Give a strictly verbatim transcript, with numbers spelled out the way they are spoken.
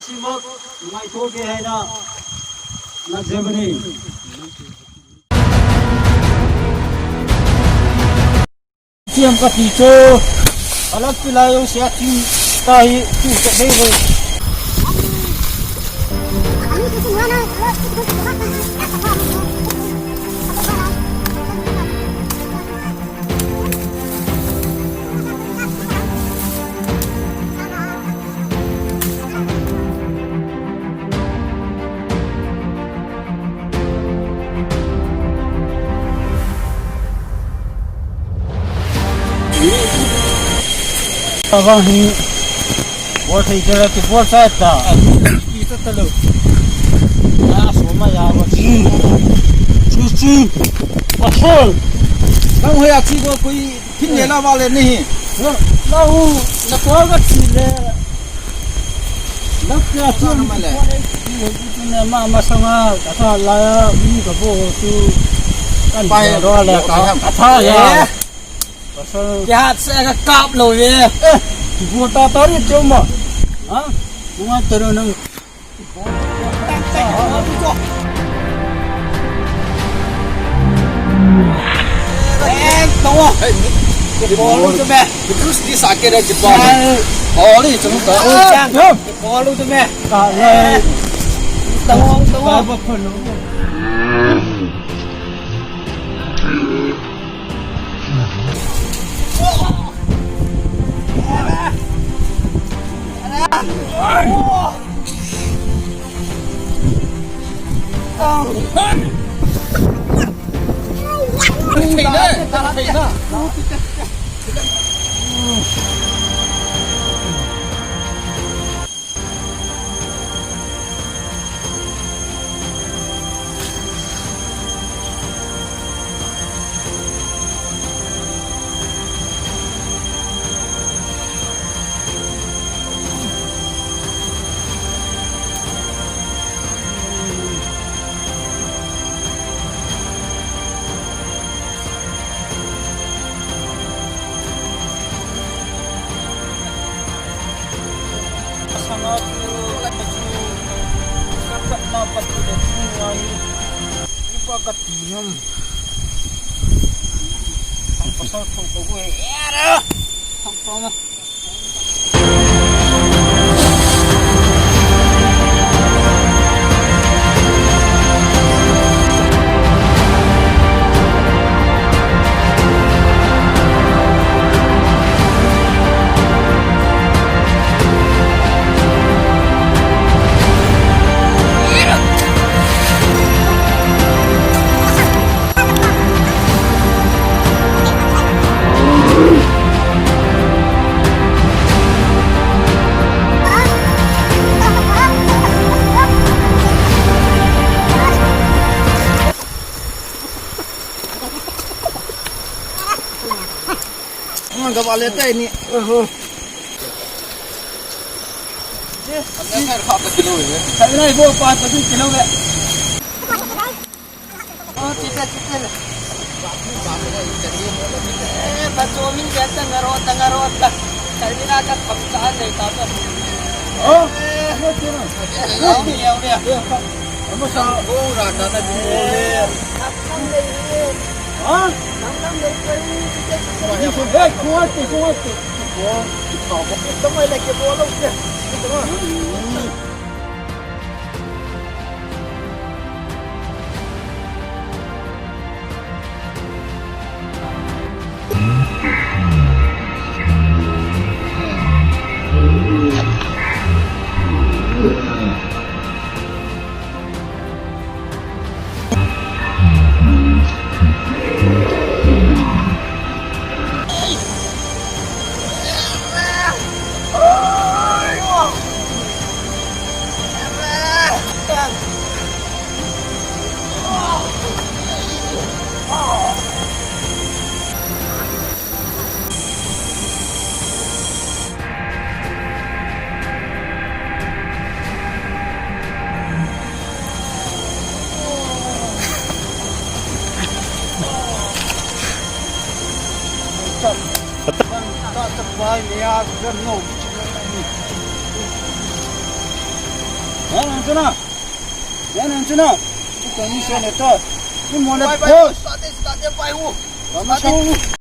Simak, ngaito ke hai na, na Germany. Siam ka ti chu, alam ti la yung siya ti tahi, ti sa dei dei. Abang hi, bol thei jeh a kibol sa ta. Pi ta ta lo. Na, so ma ya ba. Chu chu. Pasal. Nang hoya chi ko koi. Phin le la va le ni. Na u, na ko ga chi le. Na kya chu ma le. Ne ma ma sanga ka tha la ya, mi ka bo tu. Kan pai ro le ka. Ka tha ya. Eh. Pasal. Kya se ka kap lo ye. Eh. Bo ta ta ri chu ma. Ha? Mo ta ro nang. Sanga chu, la chu, sa khat na pa tu da chu ngai. Ni pa ka ti ngam. Ang pasal ko ko ko. Era. Ang pa na. Ang gaba le tayo ni. Oho. Sabi na ibo pa, pa kilo eh. Oh, tita, tita. Eh, bacho min jata ngaro, ta ngaro, ta. Sabi na ka pagkaan eh, tata. Oh, eh, ano tira? Ano tira? Ano sa? Oh, rata na din. Ha? Eh, kuwate, kuwate. Kuwate. Yan ang chuna. Yan ang chuna. Chu kong ni se ne to. Chu mo le boss. Start de, start de, pai hu. Tama sa hu.